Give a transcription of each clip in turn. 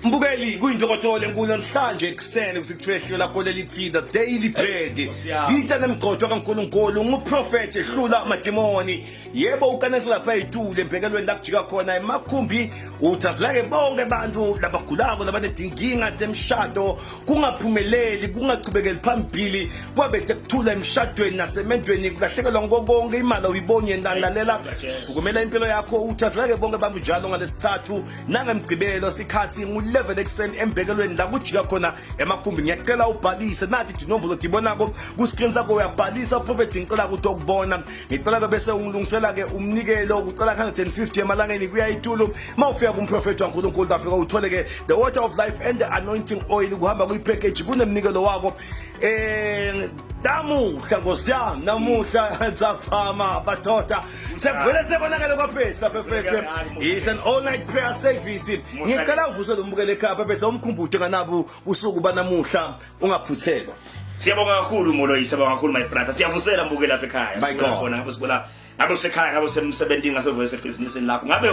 Mbukeli, kuyintokotholo enkulu namhlanje ekuseni kusikuthwehlo lakho lelithi The Daily Bread. Yita nemgqotshwa kaNkulunkulu nguprofethi ehlula amadimoni. Yebo, ukanesa lapha ethule embekelweni la kujika khona emakhumbi, uthi azilake bonke abantu labagulako labanedinkinga temshado, kungaphumeleli, kungachubekeli phambili, kwabethe kuthula emshadweni nasemendweni, kulahlekelwa ngokonke, imali awuyibonye nalalela. Sukumela impilo yakho, uthi azilake bonke abantu njalo ngalesithathu nangemgqibelo, sikhathi ngu-11 ekuseni embekelweni la kujika khona emakhumbi. Ngiyacela ubhalise, nathi dinombolo dibonako ku-screen sakho, uyabhalisa. Prophet, ngicela ukuthi okubona, ngicela-ke bese ungilungisela-ke umnikelo, kucela 150 emalangeni kuya itulo. Uma ufika kumprofethi waNkulunkulu, afika uthole-ke the water of life and the anointing oil, kuhamba kuyipackage, kunemnikelo wako. Namuhla, nkosi yami, namuhla ntsafama bathotha, sekuvele sebonakele kwaphesa phephethe, it's an all night prayer service. Ngicela uvuse lo mbukele ekhaya, phephethe, umkhumbute nganabu usuku banamuhla, ungaphuthelwa. Siyabonga kakhulu, Moloyi, siyabonga kakhulu, my brother. Siyavusela mbuke lapha ekhaya. My Sibula God. khona, ngabe sibula, ngabe usekhaya, ngabe usemsebenzini, ngabe usebhizinisini lakho, ngabe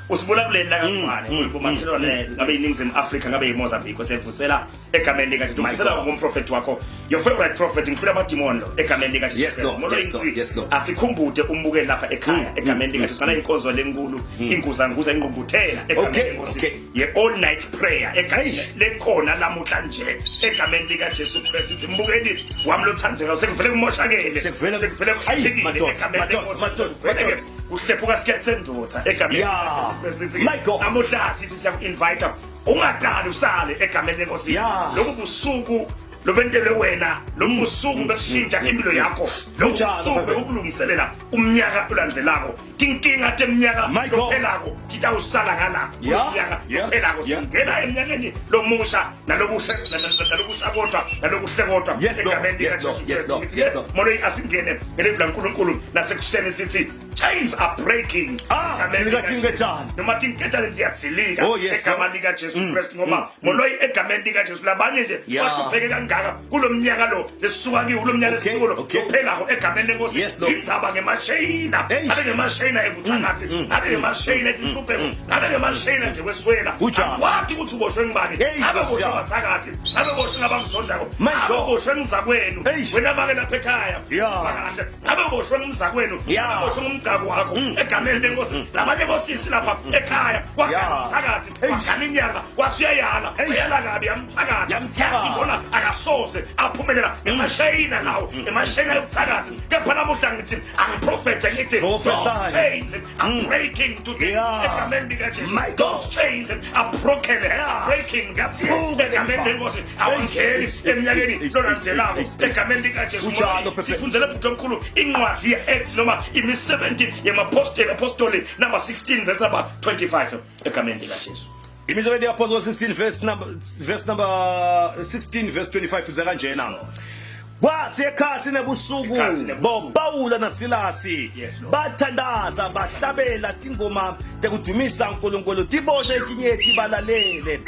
usibula kuleli la kaNgwane, kumakhelwane, ngabe iNingizimu Afrika, ngabe iMozambique, siyavusela egameni likaJesu. My Uvusela God. ngumprofeti wakho, your favorite prophet, ngihlula amadimoni lo egameni likaJesu. Yes, Lord. Moloyi, Yes, Lord. Yes, Lord. asikhumbute umbukeli lapha ekhaya egameni likaJesu ngala inkonzo lenkulu, inguzanguza, ingqungquthela egameni lenkosi ye all night prayer egameni Eish. lekhona lamuhla nje egameni likaJesu Kristu. Ithi mbukeli wami lothandzekayo, sekuvele kumoshakele, sekuvele Ayi, kuhliphikile madoda, egameni madoda, lenkosi. madoda, Sekuvele ke madoda. kuhlephuka sikhethe sendoda egameni likaJesu Kristu. Sithi My God. namuhla sithi siyaku-invite, ungaqali usale egameni lenkosi. Lobu busuku lobentelwe wena, lobu busuku bekushintsha impilo yakho, lobu busuku Prophet. bekulungiselela umnyaka olandzelako. Tinkinga teminyaka My God. lophelako titawusala ngala kulomnyaka lophelako. Singena eminyakeni lomusha nalokusha, nalokusha kodwa nalokuhle kodwa Yes, Lord. egameni Yes, likaJesu Lord. Yes, Kristu. Lord. Ngithi Yes, ke, Lord. Moloyi, asingene ngelivi laNkulunkulu nasekuseni, sithi chains are breaking Ah, egameni silika likaJesu. tinketane. Noma tinketane tiyadzilika Oh, yes, egama Lord. likaJesu Kristu, ngoba Moloyi, egameni likaJesu, labanye nje bahlupheke kangaka kulo mnyaka lo lesisuka kiwo, kulo mnyaka lesikulo lophelako, egameni lenkosi, Yes, Lord. indzaba ngemasheyina, Eish. ngabe ngemasheyina ekuthakathi, ngabe ngemasheyina etinhlupheko, ngabe ngemasheyina nje kweswela. Kunjalo. Akwati ukuthi uboshwe ngubani. Hey, Ngabe Nkosi uboshwe yami. bathakathi, ngabe uboshwe ngabakuzondako, My ngabe God. uboshwe ngumzakwenu. Eish. Wena make lapha ekhaya, uva kahle, ngabe uboshwe ngumzakwenu, ngabe uboshwe ngumgcako wakho, egameni lenkosi. Labanye bosisi lapha ekhaya kwagana umthakathi, kwagana inyanga, wasuyayala, wayala kabi, yamthakatha. Yamthakatha. Yathi bona akasoze aphumelela, ngemashayina lawo, ngemashayina yobuthakathi. Kepha namuhla ngithi angiprofethe, ngithi Prophesy. those chains are breaking today egameni likaJesu. My God. Those chains are broken, breaking ngasiye Phuke egameni lemfa. lenkosi, awungeni eminyakeni lolandzelako egameni likaJesu. Kunjalo, Prophet. Sifundzele, bhuti omkhulu, incwadi ye-Acts noma imisebenzi yemapostoli, apostoli number 16 verse number 25 egameni likaJesu. Imisebenzi ye-Apostle 16 verse number 16 verse 25 ize kanjena: Kwathi ekhathi nebusuku, Ekhatsi nebusuku. boPawula naSilasi Yes, Lord. bathandaza, bahlabela tingoma tekudumisa uNkulunkulu, tiboshe etinyeti balalele.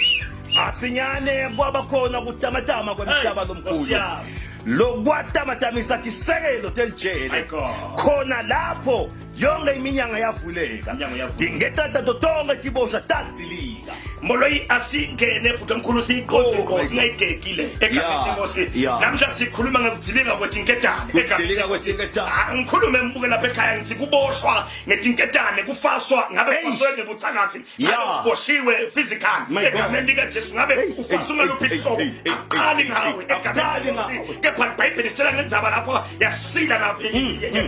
Asinyane kwaba khona kutamatama kwemhlaba Hey, lomkhulu Nkosi yami. lokwatamatamisa tisekelo telijele. My God. Khona lapho yonke iminyanga yavuleka, Iminyango yavuleka. tingetato tonke tibosha tadzilika. Moloyi, asingene, bhuti omkhulu, siyiqonde Oh, inkosi, my God. singayigegile egameni lenkosi. Namhla sikhuluma ngekudzilika kwetinketane. Kudzilika kwetinketane. Ah, ngikhulume mbuke lapha ekhaya, ngithi kuboshwa ngetinketane, kufaswa, ngabe Eish. kufaswe ngebuthakathi, ngabe uboshiwe physical My God. egameni likaJesu, ngabe Hey, ufaswe hey, ngaluphi hey, ihlobo, hey, hey, aqali hey, ngawe hey, egameni akuqali lenkosi. ngawe. Kepha iBhayibheli sitshela ngendzaba lapho yasila na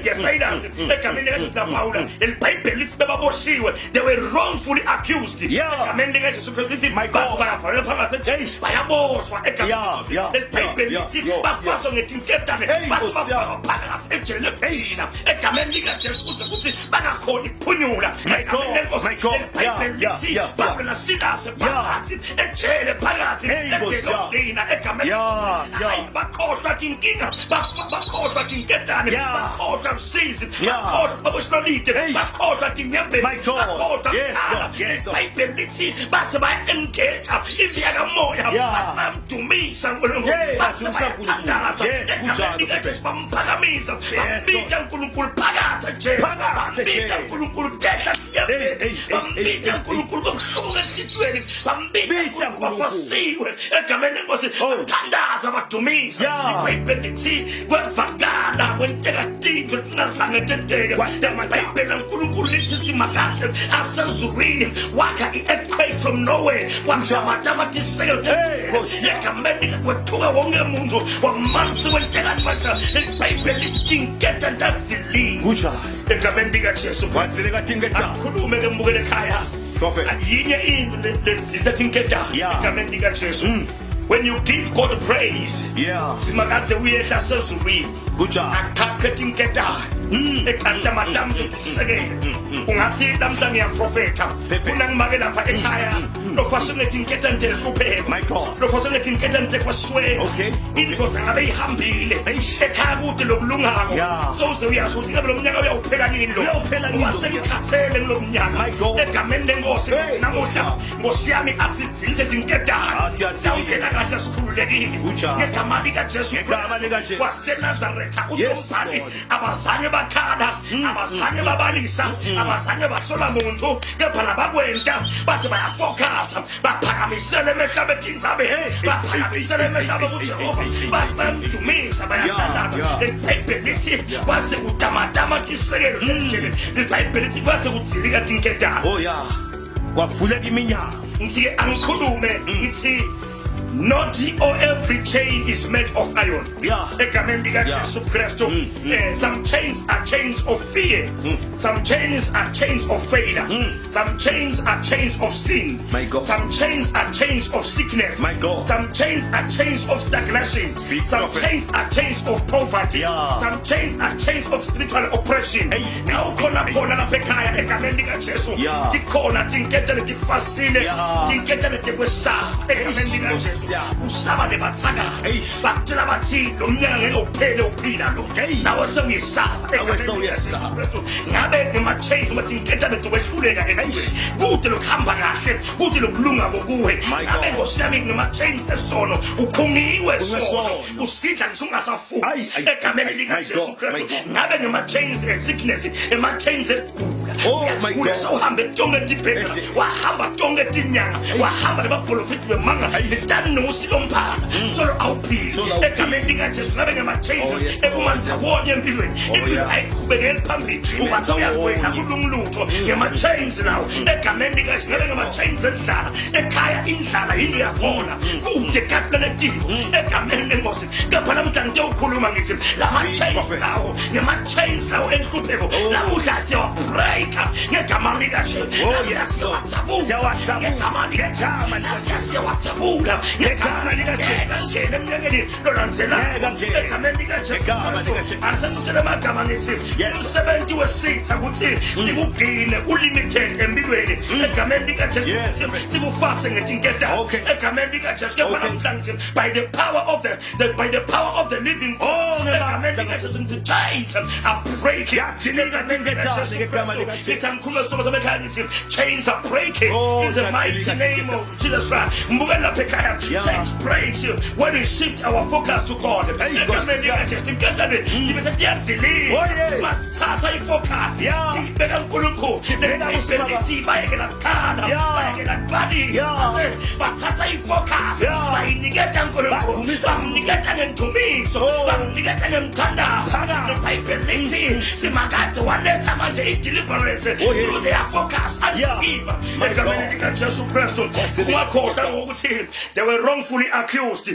yaSilas egameni likaJesu naPawula. LeliBhayibheli lithi bebaboshiwe, they were wrongfully accused egameni likaJesu Kristu. Lithi My God. baze bayavalelwa phakathi ejele, Eish. bayaboshwa egameni lenkosi. LeliBhayibheli lithi bafaswa ngetinketane, Hey, base Nkosi yami. bafakwa phakathi ejele lokugcina egameni likaJesu, kuze kuthi bangakhoni ukuphunyula My egameni God, lenkosi. my God. LeliBhayibheli lithi Pawula naSilas phakathi ejele, phakathi Hey, ejele Nkosi yami. lokugcina egameni Hayi, bakhohlwa tinkinga, bakhohlwa tinketane, bakhohlwa lusizi, bakhohlwa baboshilolide, Hey. bakhohlwa tinyembezi, My God. bakhohlwa Yes, kukhala. Lord. Yes, Lord. IBhayibheli lithi base Base baya-engage impi yakamoya. Base bayamdumisa uNkulunkulu. Base bayathandaza. Egameni likaJesu bamphakamisa. Bambita uNkulunkulu phakathi nje. Bambita uNkulunkulu tehla tinyembeti. Bambita uNkulunkulu kobuhlungu enhliziyweni. Bambita uNkulunkulu bafasiwe egameni lenkosi. Bathandaza badumisa. IBhayibheli lithi kwevakala kwenteka tintfo letingazange tenteke. IBhayibheli laNkulunkulu lithi simakathe asezulwini wakha i-earthquake from nowhere kwatamatama tisekelo egameni kwethuka wonke muntu wamanzi kwentekani manje libhayibheli lithi tinketa tadzilika Kunjalo. Egameni likaJesu. Wadzilika tinketa. Akhulume ke mbukele ekhaya. Prophet. Yinye into ledzitha tinketa egameni likaJesu. When you give God praise, simakadze uyehla sezulwini. Kunjalo. Akhaphe tinketane. Ekatamatama setisekelo. Ungathi namhla ngiyaprofetha. Kunangimake lapha ekhaya. Lofaswe ngetinketane telihlupheko. My God. Lofaswe ngetinketane tekweswela. Indvodza ngabe ihambile. Ekhaya kude lokulungako. Sowuze uyasho ukuthi ngabe lo mnyaka uyawuphela nini lo. Uyawuphela nini Ngoba lo mnyaka? sengikhathele kulo mnyaka. My God. Egameni lenkosi ngithi namuhla Nkosi yami asidilile tinketane. Athi athilile. Sawungena kahle sikhululekile. Kunjalo. Ngegama likaJesu Ngegama likaJesu. waseNazaretha Yes, uzombhali Lord. abazange bakhala abazange babalisa abazange basola muntu kepha labakwenta base bayafocus baphakamisele emehlo abo etindzabeni Hey, hey, baphakamisele hey, hey, emehlo abo hey, kuJehova hey, hey, hey. base bayamdumisa bayathandaza libhayibheli lithi kwase kutamatama tisekelo tejele libhayibheli lithi kwase kudzilika tinketane. Oh yeah. Kwavuleka iminyango. Ngithi angikhulume ngithi not all every chain is made of iron. Egameni likaJesu Kristu. Some chains are chains of fear. Some chains are chains of failure. Some chains are chains of sin. My God. Some chains are chains of sickness. My God. Some chains are chains of stagnation. Speak, Some prophet. chains are chains of poverty. Some chains are chains of spiritual oppression. Hey, hey, Now khona hey, khona lapha ekhaya egameni likaJesu. Tikhona tinketane tikufasile. Tinketane tikwesaba egameni likaJesu. Nkosi yami. Usaba nebathakathi. Eish. Bakutshela bathi lo mnyaka ngeke uphele uphila lo. Hey. Nawe sewuyesaba Nawe egameni likaJesu sewuyesaba. Kristu. Ngabe ngema-chains uma tinketane tikwehluleka empilweni. Kude lokuhamba kahle, kude lokulunga kokuwe. My Ngabe God. Nkosi yami ngema-chains esono, ukhungiwe sono. Unesono. Usidla ngisho ungasafuni. Ayi, ayi, Egameni ayi, my likaJesu God, my Kristu. God. Ngabe ngema-chains e-sickness, ema-chains ekugula. Oh, my Uyagula, God. sewuhambe tonke tibhedlela, wahamba tonke tinyanga, wahamba nebaprofeti bemanga, netanusi lomphala. Solo awuphili. Solo awuphili. Egameni likaJesu ngabe ngema-chains Oh, yes, Lord. ekumanzawonye empilweni. Oh, Impilo yeah. ayiqhubekeli phambili. Ungathi uyagwedla kulungilutho ngema-chains lawo. Egameni likaJesu ngabe ngema-chains endlala. Ekhaya indlala yinto yakhona. Kude kati letiko. Egameni lenkosi. Kepha namuhla ngitewukhuluma ngithi lama-chains Prophet. lawo ngema-chains lawo enhlupheko. Namuhla siyawabreaka ngegama likaJesu. Oh, Namuhla yes, Lord. siyawadzabula Siyawadzabula. ngegama likaJesu. Ngegama likaJesu. Siyawadzabula Ngegama likaJesu. Ngeke angene emnyakeni lolandzelako. Ngeke angene. Egameni likaJesu Ngegama Kristu. likaJesu. Asengikutshele amagama ngithi Yes. umsebenzi wesitha ukuthi sikugcine ulimited empilweni egameni likaJesu. Yes. Sikufase ngetinketane egameni likaJesu. Kepha namhla ngithi by the power of the by the power of the living God Oh, ngegama egameni likaJesu ngithi chains are breaking. Yathilika Egameni tinketane likaJesu ngegama Kristu. likaJesu. Ngithi angikhulume isihlobo sami ekhaya ngithi chains are breaking Oh, in the mighty yathilika name tinketane. of Jesus Christ. Mbukeni lapha ekhaya. Chains breaks when we shift our focus to God. Hey, Egameni Nkosi. likaJesu tinketane tibe setiyadzilika. Oh, yes. Masithatha ifocus. Siyibeka kuNkulunkulu. Sibheka kuSibaba. Lithi bayekela kukhala, bayekela kubalisa. Base bathatha ifocus. Bayiniketa uNkulunkulu. Badumisa Bamniketa ngendumiso. Oh. Bamniketa ngemthandazo. Phakama. IBhayibheli lithi simakade waletha manje i-deliverance through their focus unto My Egameni God. likaJesu Kristu. Ungakhohlwa ngokuthi they were wrongfully accused.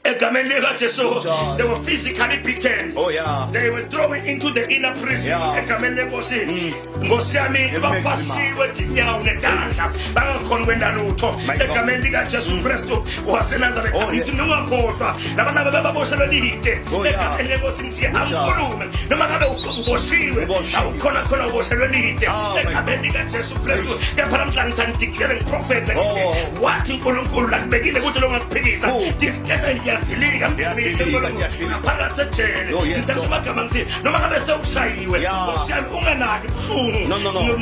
Egameni likaJesu Kunjalo. they were physically beaten. Oh, yeah. They were thrown into the inner prison. Egameni lenkosi. Nkosi yami bafasiwe tinyawo netandla bangakhoni kwenta lutho. My God. Egameni likaJesu Kristu waseNazaretha. Oh, yeah. Ngithi ningakhohlwa labantu abababoshelwe lide. Oh, yeah. Egameni lenkosi ngithi angikhulume noma ngabe uboshiwe Uboshiwe. awukhona khona uboshelwe lide. Oh, my Egameni likaJesu Kristu. Kepha namhla ngithi ngideclare ngiprofethe ngithi Oh. wathi uNkulunkulu lakubekile ukuthi longakuphikisa. Kude. Tinketane Tiyadzilika mdumise Tiyadzilika, uNkulunkulu. tiyadzilika. Ngaphakathi ejele. Oh, yes, Ngisasho Lord. amagama ngithi noma ngabe sewushayiwe Yeah. Nkosi yami unganaki buhlungu No, no, no.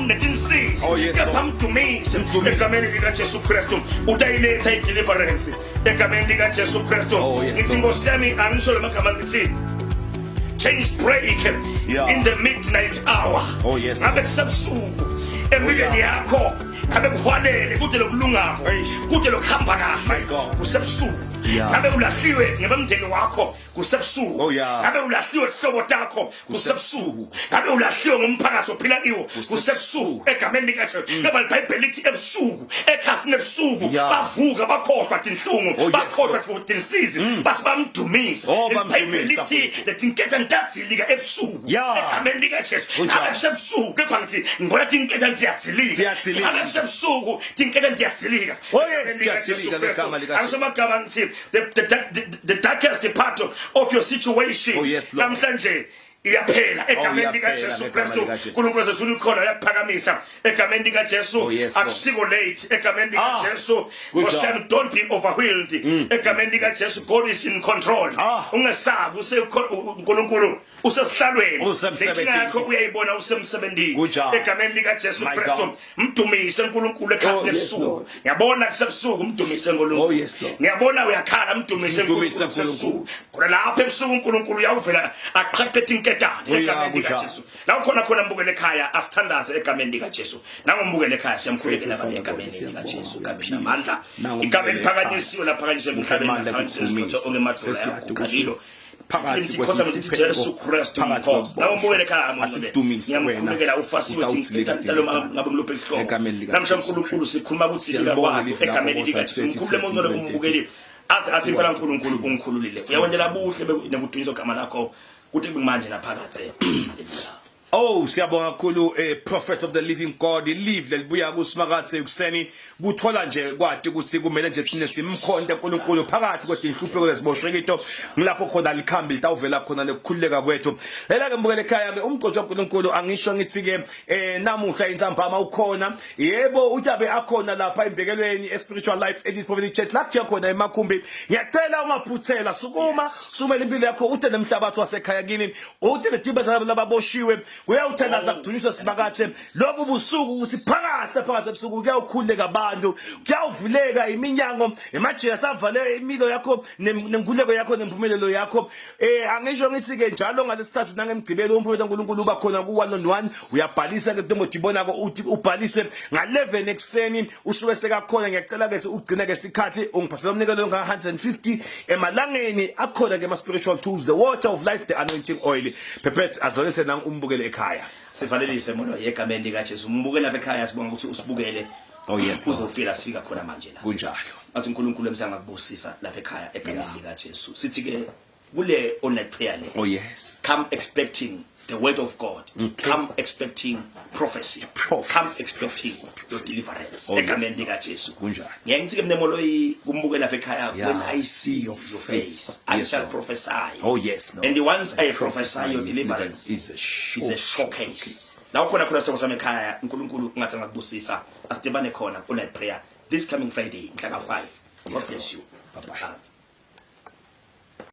Netinsizi. Oh, yes, Kepha Lord. mdumise Mdumise. egameni likaJesu Kristu. Utayiletha i-deliverance egameni likaJesu Kristu. Oh, yes, Ngithi Lord. Nkosi yami angisho lamagama ngithi chains break Yeah. in the midnight hour. Oh, yes, Ngabe kusebusuku empilweni yakho ngabe kuhwalele kude lokulungako Eish. kude lokuhamba kahle My God. kusebusuku Yeah. ngabe ulahliwe ngebamndeni wakho kusebusuku Oh, yeah. ngabe ulahliwe hlobo takho kusebusuku ngabe ulahliwe ngumphakathi ophila kiwo kusebusuku egameni likaJesu ngoba iBhayibheli lithi ebusuku ekhasini ebusuku Yeah. bavuka bakhohlwa tinhlungu Oh, yes, bakhohlwa tinsizi base bamdumisa Oh, iBhayibheli bamdumisa. lithi letinketane tadzilika ebusuku Yeah. egameni likaJesu Kunjalo. ngabe kusebusuku kepha ngithi ngibona tinketane tiyadzilika Tiyadzilika. ngabe kusebusuku tinketane tiyadzilika Oh, yes, Egameni likaJesu tiyadzilika Kristu. ngegama likaJesu. Angisho amagama ngithi the darkest part of your situation Oh, yes, Lord. namhlanje iyaphela egameni iyaphela likaJesu ngegama Kristu likaJesu. uNkulunkulu wezulu ukhona uyakuphakamisa egameni likaJesu Oh, yes, Lord. akusiko late egameni Ah, likaJesu kunjalo. Nkosi yami don't be overwhelmed egameni likaJesu God is in control Ah. ungesabi uNkulunkulu usesihlalweni Usemsebenzini. Lenkinga yakho uyayibona usemsebenzini Kunjalo. egameni likaJesu My Kristu God. mdumise uNkulunkulu ekhasini Oh, yes, ebusuku Lord. ngiyabona kusebusuku mdumise uNkulunkulu Oh, yes, Lord. ngiyabona uyakhala mdumise Mdumise uNkulunkulu kusebusuku khona lapha ebusuku uNkulunkulu uyawuvela aqhaqhe inketane Oh, yeah, egameni kunjalo. likaJesu la ukhona khona mbukele ekhaya asithandaze egameni likaJesu nangombukele ekhaya siyamkhulekela Faithful baba Father egameni God, likaJesu siyabonga, gameni uyaphila. namandla Nangombukele igama ekhaya. eliphakanyisiwe laphakanyiswe emhlabeni Amandla laphakanyiswe kudumise. onke emadolo Sesiyati ukuthi ayaguqa phakathi Ngikhotha ngithi Jesu Kristu phakathi Nkosi. kwekuboshwa. Nawumbukele ekhaya Mngcwele. Asikudumise wena. Ngiyamkhulekela ufasiwe Utawuthilika intalo Dina. ngabe ngilophe lihloko. Egameni likaJesu Namhla uNkulunkulu sikhuluma ukuthi lika Siyalibonga kwakho ilifu lakho, egameni Nkosi, likaJesu. athi Ngikhulule mongcwele 20. umbukeli aze athi impela uNkulunkulu ungikhululile. Uyawendela buhle nekudunyiswa igama lakho kuthi kumanje naphakathe. Haleluya. Oh siyabonga kakhulu prophet of the living God live lelibuya kusimakathe ekuseni kuthola nje kwati ukuthi kumele nje thina simkhonte uNkulunkulu phakathi kwetinhlupheko lesiboshwe kito ngilapho khona likhambi litawuvela khona lekukhululeka kwethu lela ke mbukele ekhaya ke umgcotshwa uNkulunkulu angisho ngithi ke namuhla insambama ukhona yebo utabe akhona lapha embekelweni e spiritual life edit prophetic church la kujiya khona emakhumbi ngiyacela ungaphuthela sukuma sumela impilo yakho uthe nemhlabathi wasekhaya kini uthe letiba lababoshiwe kuyawuthandaza kudunyiswa simakathe lobu busuku ukuthi phakathi phakathi ebusuku kuyawukhuleka abantu kuyawuvuleka iminyango emajele asavale imilo yakho nenkuleko yakho nempumelelo yakho angisho ngithi ke njalo ngalesithathu nangemgqibelo umphumela kaNkulunkulu uba khona ku 1 on 1 uyabhalisa ke ntombo ibonako uthi ubhalise nga-11 ekuseni usuke sekakhona ngiyacela ke ugcina ke sikhathi ungiphasela umnikelo nga 150 emalangeni akhona ke ama spiritual tools the water of life the anointing oil phephet azalise nang umbukele ekhaya Sivalelise molo egameni likaJesu. Umbukele lapha ekhaya sibonga ukuthi usibukele. Oh, yes, Lord. Uzofika sifika khona manje la. Kunjalo. Athi uNkulunkulu emsanga kubusisa lapha ekhaya egameni likaJesu. Sithi ke kule online prayer le. Oh yes. Come expecting the word of God. Okay. Come expecting prophecy. Prophecy. Come expecting Prophecy. your deliverance. Oh, yes, Egameni Lord. likaJesu. Kunjalo. Ngeke ngithi ke mina Moloi kumbuke lapha ekhaya Yeah. when I see your face I Yes, shall Lord. prophesy. Oh yes Lord. And once I prophesy your deliverance is a sure, is a showcase. La ukhona khona sihlobo sami ekhaya uNkulunkulu ungathi angakubusisa asidibane khona online prayer this coming Friday mhla ka 5. God Yes, bless you. Bye bye.